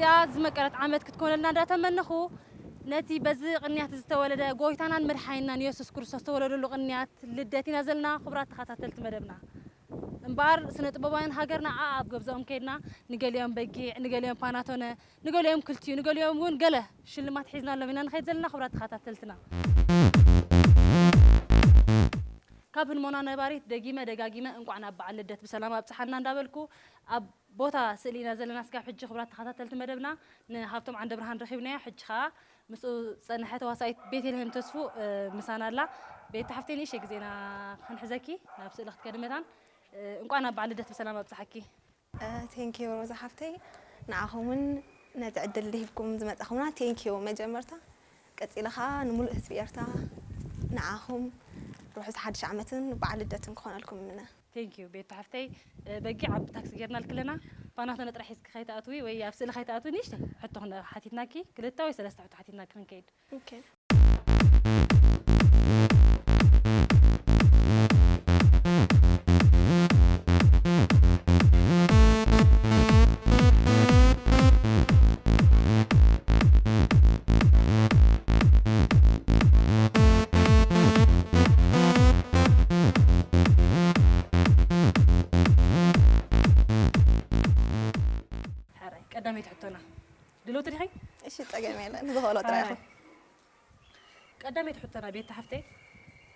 እያ ዝመቀረት ዓመት ክትኮነልና እንዳተመነኹ፣ ነቲ በዚ ቅንያት ዝተወለደ ጎይታናን መድሓኒናን የሱስ ክርስቶስ ዝተወለደሉ ቅንያት ልደት ኢና ዘለና። ክቡራት ተኸታተልቲ መደብና፣ እምበኣር ስነ ጥበባውያን ሃገርና ኣብ ገዛኦም ከይድና፣ ንገሊኦም በጊዕ፣ ንገሊኦም ፓናቶነ፣ ንገሊኦም ክልቲኡ፣ ንገሊኦም እውን ገለ ሽልማት ሒዝናሎም ኢና ንኸይድ ዘለና። ክቡራት ተኸታተልትና፣ ካብ ህልሞና ነባሪት ደጊመ ደጋጊመ እንቋዕ ናብ በዓል ልደት ብሰላም ኣብጽሓና እንዳበልኩ፣ ኣብ ቦታ ስእሊ ኢና ዘለና። ስጋብ ሕጂ ክቡራት ተኸታተልቲ መደብና ንሃብቶም ዓንደ ብርሃን ረኺብናዮ። ሕጂ ኸኣ ምስኡ ዝጸንሐ ተዋሳኢት ቤተልሔም ተስፉ፣ እ፣ ምሳና ኣላ። ቤቲ ሓፍተይ፣ ንእሽተይ ግዜና ክንሕዘኪ፣ ናብ ስእሊ ክትከዲ መታን፣ እ፣ እንቋዕ ናብ በዓል ልደት ብሰላም ኣብጽሓኪ። እ፣ ቴንኪዩ ሮዛ ሓፍተይ፣ ንዓኹምን ነቲ ዕድል ሂብኩም ዝመጻኹምና ቴንኪዩ መጀመርታ። ቀጺለ ኸኣ ንምሉእ ህዝቢ ኤርትራ ንዓኹም ርሑስ ሓድሽ ዓመትን በዓል ልደትን ክኾነልኩም እምነ። ቴንኪዩ ቤቲ ሓፍተይ። እ፣ በጊዕ ኣብ ታክሲ ጌርናልኪ ኣለና። ፓናቶነ ጥራሕ ሒዝኪ ከይትኣትዊ ወይ ኣብ ስእሊ ከይትኣትዊ ንእሽተይ ሕቶ ክን-፣ ሓቲትናኪ፣ ክልተ ወይ ሰለስተ ሕቶ ሓቲትናኪ ክንከይድ። ኦኬ። ሕራይ፣ ቀዳመይቲ ሕቶና። ድልውቲ ዲኺ? እሺ፣ ጸገም የለን። ዝኽእሎ ጥራይ ሕራይ። ይኹን። ቀዳመይቲ ሕቶና ቤቲ ሓፍተይ፣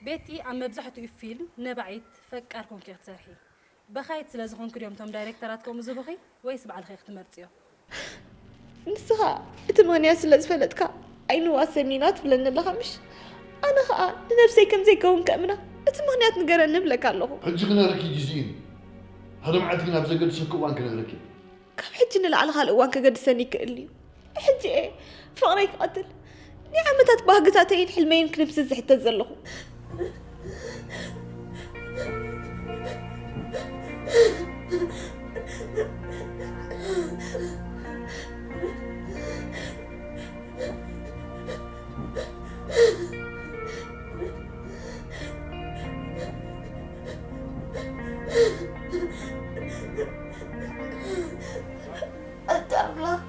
ቤቲ ኣብ መብዛሕትኡ ፊልም ነባዒት ፈቃር ኮንኪ ክትሰርሒ። በኻይት ስለ ዝኾንኪ ድዮም እቶም ዳይሬክተራት ከምኡ ዝብኺ ወይስ ባዕልኺ ኢኺ ትመርጽዮ? ንስኻ እቲ ምኽንያት ስለ ዝፈለጥካ ኣይንዋሰን ኢና ትብለኒ ኣለኻ ምሽ? ኣነ ኸኣ ንነብሰይ ከም ዘይከውን ከእምና እቲ ምኽንያት ንገረኒ እብለካ ኣለኹ። ሕጂ ክነግረኪ ግዜኡ እዩ። ሓደ መዓልቲ ግን ኣብ ዘገድሰኪ እዋን ክነግረኪ። ካብ ሕጂ ንላዕሊ ካልእ እዋን ከገድሰኒ ይክእል እዩ። ሕጂ እየ ፍቕረይ ክቐትል፣ ናይ ዓመታት ባህግታተይን ሕልመይን ክድምስስ ዝሕተት ዘለኹ። ኣንታ ኣምላኽ፣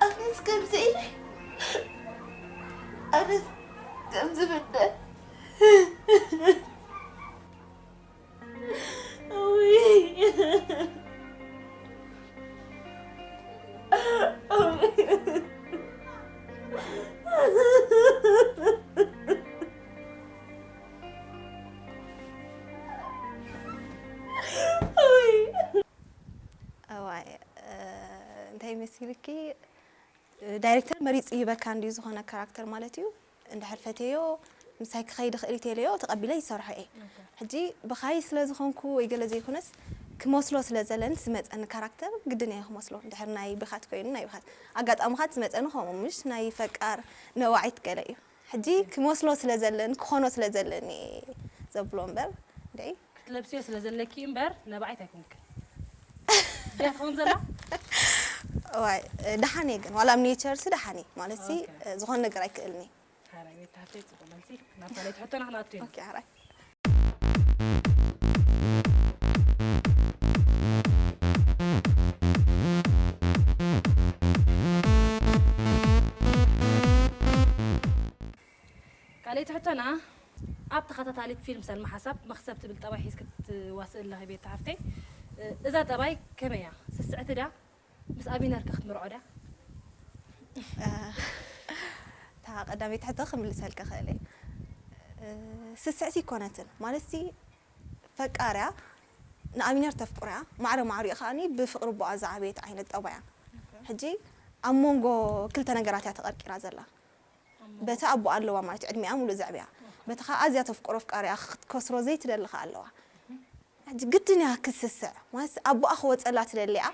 ኣነስ ከምዚ ኢለ፣ ኣነስ ከምዚ በደል። እዋይ፣ እ፣ እንታይ መሲልኪ? ዳይሬክተር መሪጹ ይህበካ እንድዩ ዝኾነ ካራክተር ማለት እዩ። እንድሕር ፈትየዮ፣ ምሳይ ክኸይድ ይኽእል እዩ ተኢለዮ፣ ተቐቢለ ይሰርሖ እየ። ኦኬ። ሕጂ ብኻይ ስለ ዝኾንኩ ወይ ገለ ዘይኮነስ፣ ክመስሎ ስለ ዘለኒ ዝመጸኒ ካራክተር ግድን እየ ክመስሎ። እንድሕር ናይ ብኻት ኮይኑ፣ ናይ ብኻት ኣጋጣሚ ኻት ዝመጸኒ ከምኡ፣ ምሽ ናይ ፈቃር ነዋዒት ገለ እዩ። ሕጂ ክመስሎ ስለ ዘለኒ፣ ክኾኖ ስለ ዘለኒ እየ ዘብሎ እምበር፣ እንድዒ ክትለብስዮ ስለ ዘለኪ እምበር ነባዒት ኣይኮንክን። ድያ ትኸውን ዘላ? እዋይ፣ ደሓን እየ ግን፣ ዋላ ኣብ ኔቸርሲ ደሓን እየ። ማለትሲ፣ ኦኬ። ዝኾነ ነገር ኣይክእልን እየ። ሓራይ፣ ቤት ሃፍተይ፣ ጽቡቕ መልሲ። ናብ ካልኣይቲ ሕቶና ክንኣቱ ኢና። ኦኬ፣ ሓራይ። ካልኣይቲ ሕቶና፣ ኣብ ተኸታታሊት ፊልም ሰልማ ሓሳብ መኽሰብ ትብል ጠባይ ሒዝኪ ትዋስኢ ኣለኺ ቤቲ ሓፍተይ። እዛ ጠባይ ከመይ እያ? ስስዕቲ ድያ? ምስ ኣቢነር ከ ክትምርዖ ድያ? እታ ቀዳመይቲ ሕቶ ክምልሰልኪ እኽእል እየ። ስስዕቲ ኣይኮነትን። ማለትሲ ፈቃር እያ፣ ንኣቢነር ተፍቅሮ እያ፣ ማዕረ ማዕሪኡ ከኣኒ ብፍቅሪ ኣቦኣ ዝዓበየት ዓይነት ጠባይ እያ። ኦኬ። ሕጂ ኣብ መንጎ ክልተ ነገራት እያ ተቐርቂራ ዘላ። በቲ ኣቦኣ ኣለዋ ማለት ዕድሚኣ ሙሉእ ዘዕብያ። በቲ ኸኣ ኣዝያ ተፍቅሮ ኣፍቃሪኣ ክትከስሮ ዘይትደሊ ኸኣ ኣለዋ። ሕጂ ግድን እያ ክትስስዕ። ማለት ኣቦኣ ክወጸላ ትደሊ እያ።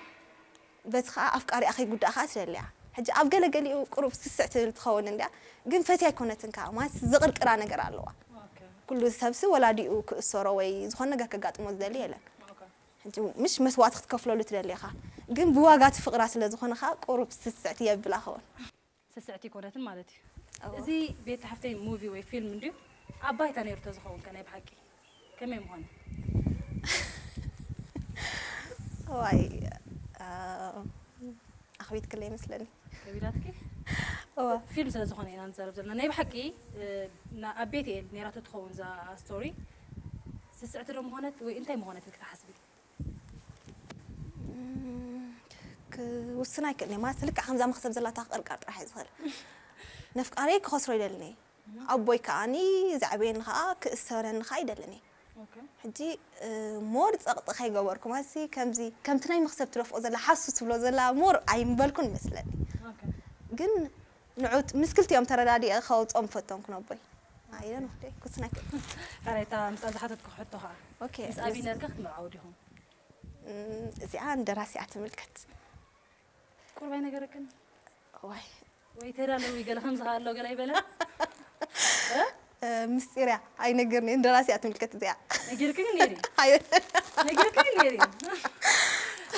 በቲ ኸኣ ኣፍቃሪኣ ከይጉዳእ ኸኣ ትደሊ እያ። ሕጂ ኣብ ገለ ገሊኡ ቁሩብ ስስዕ ትብል ትኸውን እንድያ። ግን ፈትያ ኣይኮነትን ከኣ። ማለት ዝቕርቅራ ነገር ኣለዋ። ኦኬ። ኩሉ ሰብሲ ወላዲኡ ክእሰሮ ወይ ዝኾነ ነገር ከጋጥሞ ዝደሊ የለን። ኦኬ። ሕጂ ምሽ መስዋእቲ ክትከፍለሉ ትደሊ ኢኻ። ግን ብዋጋ እቲ ፍቕራ ስለ ዝኾነ ኸኣ ቁሩብ ስስዕቲ የብላ ኸውን። ስስዕቲ ኣይኮነትን ማለት እዩ። እዎ። እዚ ቤቲ ሓፍተይ ሙቪ ወይ ፊልም እንድዩ ኣብ ባይታ ነይሩ ተዝኸውን ከ ናይ ብሓቂ ከመይ ምኾነ? ዋይ፣ አ፣ ኣኸ ከቢድክለይ ይመስለኒ። ከቢዳትኪ? እዋ ፊልም ስለ ዝኾነ ኢና ንዛረብ ዘለና። ናይ ብሓቂ ኣብ ቤት እየ ነይራቶ ትኸውን እዛ ስቶሪ። ስስዕቲ ዶ ምኾነት ወይ እንታይ ምኾነት ኢልክ ትሓስቢ? ክውስን ኣይክእልን እየ። ማለት ልክዕ ከምዛ መኽሰብ ዘላታ ክቕርቀር ጥራሕ እየ ዝኽእል። ነፍቃረይ ክኸስሮ ይደልን እየ። ኣቦይ ከዓኒ ዘዕበየኒ ከዓ ክእሰረኒ ከዓ ይደልን እየ። ሕጂ ሞር ፀቕጢ ከይገበርኩ ማለት ከምዚ ከምቲ ናይ መኽሰብ ትደፍኦ ዘላ ሓሱ ትብሎ ዘላ ሞር ኣይምበልኩን ይመስለኒ። ግን ንዑት ምስ ክልቲኦም ተረዳዲአ ከውፅኦም ፈተንኩ ነቦይ። ኣይደን ወደይ ኩስናይ ሕራይታ ምስኣ ዝሓተትኩ ሕቶ ከዓ ኦኬ ምስ ኣቢ ነርካ ክትምርዓው ዲኹም? እዚኣ እንደራሲኣ ትምልከት። ቁርባይ ነገረክን ዋይ ወይ ተዳለዊ ገለ ከምዚ ኣሎ ገለ ይበለ ምስጢር እያ ኣይነገርኒ። እንደራሲኣ ትምልከት እዚኣ ነጊርክን ነይሪ ኣይበል ነጊርክን ነይሪ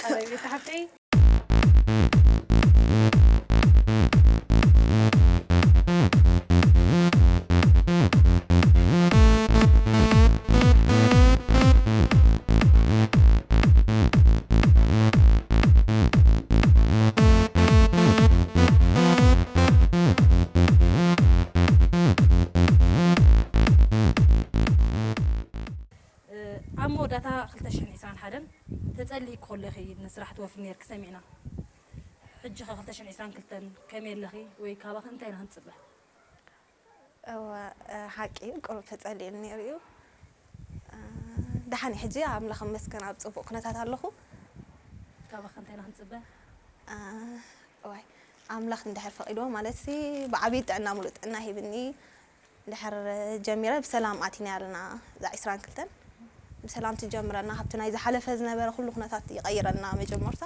ኣረ ቤት ሓፍተይ ኣብ መወዳእታ ክልተ ሽሕን ዕስራን ሓደን ተጸሊእኪ ከለኺ ንስራሕ ትወፍሪ ነይርኪ ሰሚዕና። ሕጂ ኸ ክልተ ሽሕን ዕስራን ክልተን ከመይ ኣለኺ ወይ ካባኺ እንታይ ኢና ክንጽበ? እወ ሓቂ እዩ ቁሩብ ተጸሊእኒ ነይሩ እዩ። ደሓን ሕጂ ኣምላኽ ይመስገን ኣብ ጽቡቕ ኩነታት ኣለኹ። ካባኺ እንታይ ኢና ክንጽበ? እዋይ ኣምላኽ እንድሕር ፈቒድዎ ማለት ሲ ብዓብዪ ጥዕና ሙሉእ ጥዕና ሂብኒ እንድሕር ጀሚረ ብሰላም ኣቲና ኣለና እዛ ዕስራን ክልተን ብሰላም ትጀምረልና ካብቲ ናይ ዝሓለፈ ዝነበረ ኩሉ ኩነታት ይቐይረልና መጀመርታ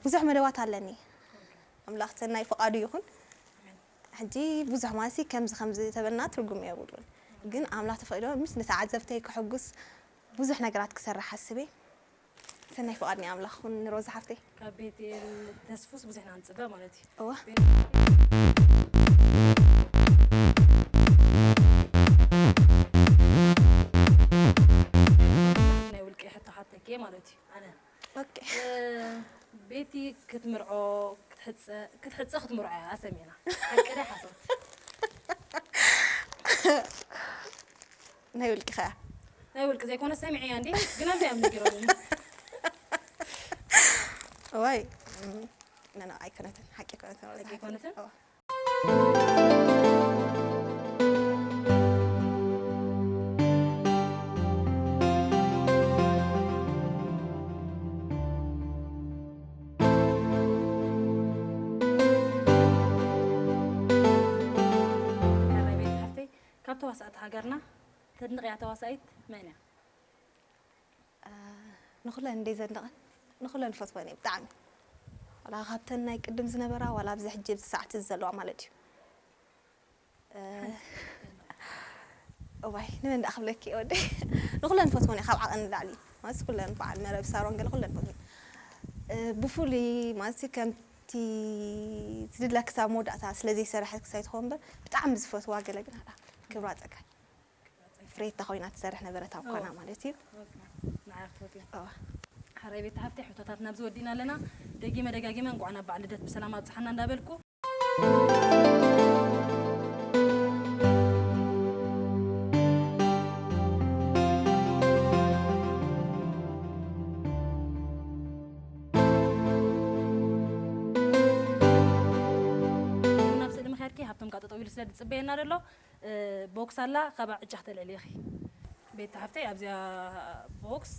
ብዙሕ መደባት ኣለኒ ኣምላኽ ሰናይ ፍቓዱ ይኹን ሕጂ ብዙሕ ማለት ሲ ከምዚ ከምዚ ተበልና ትርጉም የብሉን ግን ኣምላኽ ተፈቒድዎ ምስ ንተዓዘብተይ ከሐጉስ ብዙሕ ነገራት ክሰርሕ ሓስብ እየ ሰናይ ፍቓድ ናይ ኣምላኽ ኩን ሮዛ ሓፍተይ። ካብ ቤቴል ተስፉስ ብዙሕ ኢና ንጽበ ማለት እዩ። እዋ። ናይ ውልቀ ሕቶ ሓተኪ ማለት እዩ። ኣነ ኦኬ። ቤቲ ክትምርዖ ክትሕጸ ክትሕጸ ክትምርዖ እያ ሰሚዕና። ሓቂ ዶ ሓሶት? ናይ ውልቂ ከያ ናይ ውልቂ ዘይኮነ ሰሚዐያ እንዴ ግን ኣንተ ያም ንገረው ዋይ ነና ኣይኮነትን ሓቂ ኣይኮነትን ሓቂ ኣይኮነትን? ካብ ተዋሳእቲ ሃገርና ተድንቕያ ተዋሳኢት መን እያ? ንኹለን እንደ ዘድንቐን ንኹለን ፈትወን እየ ብጣዕሚ ዋላ ካብተን ናይ ቅድም ዝነበራ ዋላ ኣብዚ ሕጂ ኣብዚ ሰዓት እዚ ዘለዋ ማለት እዩ እዋይ ንመን ደኣ ክብለኪ እየ ወደይ ንኹለን ፈትወን እየ ካብ ዓቐን ንላዕሊ ማለት ኩለን በዓል መረብ ሳሮን ገለ ኩለን ፈትወን ብፍሉይ ማለት ከምቲ ዝድላ ክሳብ መወዳእታ ስለ ዘይሰረሐት ክሳይ ትኸውን እምበር ብጣዕሚ ዝፈትዋ ገለ ግን ኣላ ክብራ ፀጋይ ፍሬታ ኮይና ትሰርሕ ነበረት ኣብ ኳና ማለት እዩ ንዓያ ክትፈትዮ ሓራይ ቤት ሓፍተይ ሕቶታት ናብዚ ወዲእና ኣለና ደጊመ ደጋጊመ እንቋዕ ናብ በዓል ልደት ብሰላም ኣብፅሓና እንዳበልኩ ናብ ስእሊ ምክያድኪ ሃብቶም ቃጠጠው ኢሉ ስለ ዝፅበየና ዘሎ ቦክስ ኣላ ካብኣ ዕጫ ክተልዕሊ ኢኺ ቤት ሓፍተይ ኣብዚኣ ቦክስ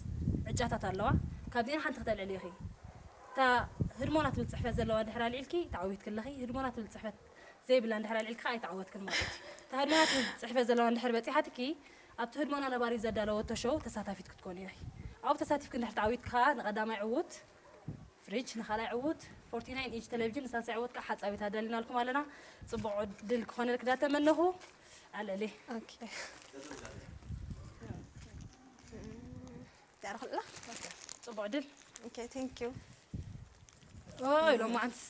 ዕጫታት ኣለዋ ካብዚአን ሓንቲ ክተልዕሊ ኢኺ እታ ህድሞና ትብል ፅሕፈት ዘለዋ እንድሕር ኣልዒልኪ ተዓዊትኪ ኣለኺ ህድሞና ትብል ፅሕፈት ዘይብላ እንድሕር ኣልዒልኪ ከዓ ኣይተዓወትክን ማለት እዩ እታ ህድሞና ትብል ፅሕፈት ዘለዋ እንድሕር በፂሓትኪ ኣብቲ ህድሞና ነባሪ ዘዳለወቶ ሾው ተሳታፊት ክትኮኒ ኢኺ ኣብኡ ተሳቲፍኪ እንድሕር ተዓዊትኪ ከዓ ንቀዳማይ ዕዉት ፍሪጅ ንኻልኣይ ዕዉት ፎርቲ ናይን ኢንች ቴሌቪዥን ንሳልሳይ ዕዉት ከዓ ሓፃዊት ኣዳሊናልኩም ኣለና ፅቡቅ ዕድል ክኾነልክ ዳተመነኹ ኣለሊ ዳርክላ ፅቡቅ ዕድል ኦኬ ቴንክ ዩ ኦይ ሎማዓንትስ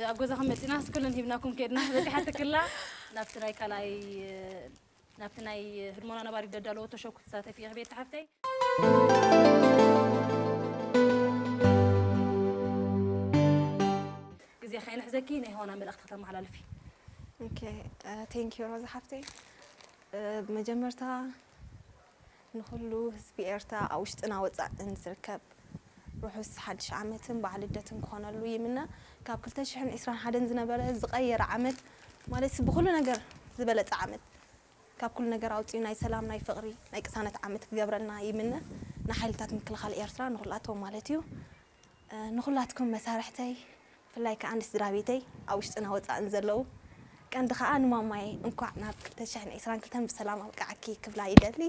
ኣብ ገዛኹም መፂናስ ኩለን ሂብናኩም ከድና በፂሓትክላ ናብቲ ናይ ካልኣይ ናብቲ ናይ ህድሞና ነባሪ ደዳለወቶ ሸው ክትሳተፊ ኢኺ ቤት ሓፍተይ ከይንሕዘኪ ናይ ሆና መልእኽቲ ከተመሓላልፊ። Okay, thank you ሮዛ ሓፍተይ። ብመጀመርታ ንኹሉ ህዝቢ ኤርትራ ኣብ ውሽጥና ወጻእን ዝርከብ ርሑስ ሓድሽ ዓመትን በዓል ልደትን ክኾነሉ ይምነ። ካብ ክልተ ሽሕን ዕስራን ሓደን ዝነበረ ዝቐየረ ዓመት ማለት ብኹሉ ነገር ዝበለጸ ዓመት፣ ካብ ኩሉ ነገር ኣውፅኡ ናይ ሰላም ናይ ፍቕሪ ናይ ቅሳነት ዓመት ክገብረልና ይምነ። ንሓይልታት ምክልኻል ኤርትራ ንኹላቶም ማለት እዩ። ንኹላትኩም መሳርሕተይ ብፍላይ ከዓ ንስድራ ቤተይ ኣብ ውሽጥና ወፃእን ዘለዉ ቀንዲ ከዓ ንማማይ እንኳዕ ናብ ክልተ ሽሕን ዕስራን ክልተን ብሰላም ኣብቃዓኪ ክብላ ይደሊ።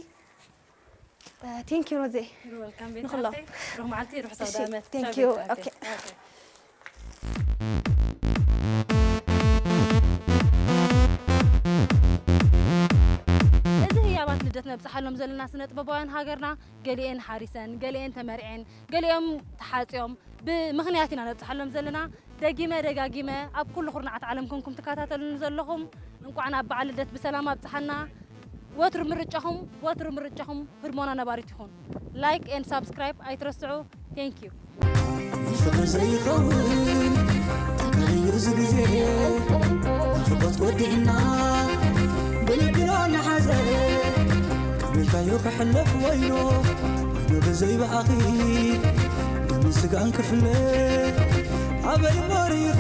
Thank you ሮዜ። ንኹሎም። ሩህ መዓልቲ ሩህ ሰውዳመት። Thank you። Okay. እዚ ህያባት ልደት ነብፅሓሎም ዘለና ስነ ጥበባውያን ሃገርና ገሊኤን ሓሪሰን፣ ገሊኤን ተመርዔን፣ ገሊኦም ተሓፅዮም ብምኽንያት ኢና ነብፅሓሎም ዘለና። ደጊመ ደጋጊመ ኣብ ኩሉ ኩርናዓት ዓለም ኮንኩም ትከታተሉኒ ዘለኹም እንኳዕ ናብ በዓል ልደት ብሰላም ኣብፅሓና። ወትሩ ምርጫኹም ወትሩ ምርጫኹም ህድሞና ነባሪት ይኹን። Like and subscribe ኣይትረስዑ። Thank you። ፍቕሪ ዘይኸውን ተቀይሩ እዚ ግዜ ናፍቆት ወዲእና ብልብና ንሓዘ ከቢርካዮ ክሕለፍ ወይኖ ወይኖ ብዘይ ብኣኺ ደምን ስጋን ክፍለ ኣበይ መሪኺ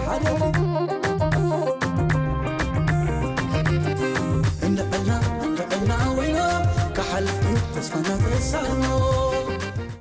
ሓደ እንድዕልና እንድዕልና ወይኖ ክሓልፍ እዩ ተስፋና ተሳኖ